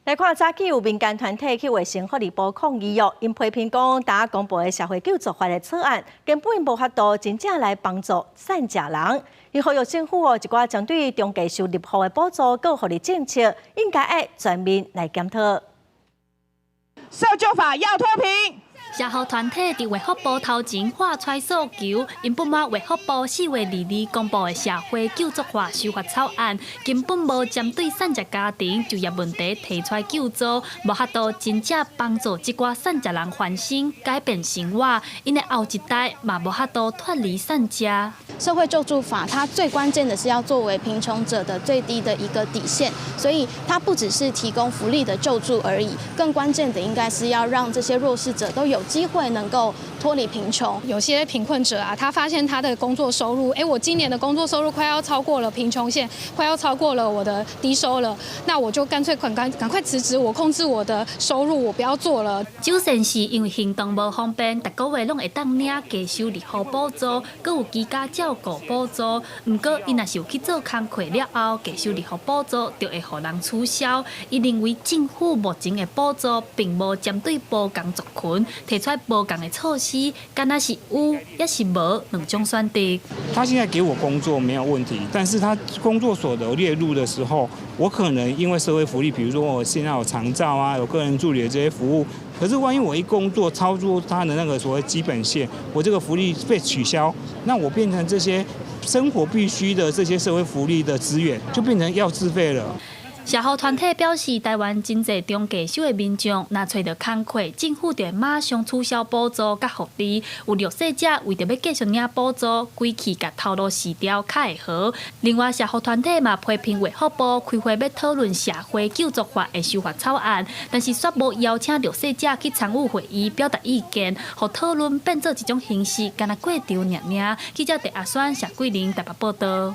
來看早起有民間團體去衛生福利部抗議哦，𪜶批評講，呾公布的社會救助法的草案根本無法度真正來幫助散食人。𪜶呼籲政府哦，一寡針對中低收入戶的補助佮福利政策，應該愛全面來檢討。社救法要脫貧。社福團體佇衛福部頭前喊出訴求，𪜶不滿衛福部4月22公布的社會救助法修法草案，根本無針對散食家庭就業問題提出救助，無法度真正幫助這寡散食人翻身改變生活，𪜶的後一代嘛無法度脫離散食。社會救助法，它最關鍵的是要作為貧窮者的最低的一個底線，所以它不只是提供福利的救助而已，更關鍵的應該是要讓這些弱勢者都有機會能夠脫離貧窮。有些貧困者啊，他發現他的工作收入，哎，我今年的工作收入快要超過了貧窮線，快要超過了我的低收了，那我就乾脆趕趕趕快辭職，我控制我的收入，我不要做了。首先是因為行動無方便，逐個月攏會當領低收入戶補助，閣有居家照顧補助。毋過，伊若是有去做工課了後，低收入戶補助就會予人取消。伊認為政府目前的補助並無針對無仝族群，提出無仝的措施，敢若是有抑是無兩種選擇。他現在給我工作沒有問題，但是他工作所得列入的時候，我可能因為社會福利，比如說我現在有長照啊，有個人助理的這些服務，可是萬一我一工作超出他的那個所謂基本線，我這個福利被取消，那我變成這些生活必須的這些社會福利的資源，就變成要自費了。社福團體表示，台灣真濟中低收的民眾，若揣著工課，政府就會馬上取消補助佮福利。有弱勢者為著欲繼續領補助，規氣共頭路辭掉較會好。另外，社福團體嘛批評衛福部開會欲討論社會救助法的修法草案，但是煞無邀請弱勢者去參與會議表達意見，予討論變做一種形式，干焦過場爾爾。記者鄭阿宣、謝桂玲台北報導。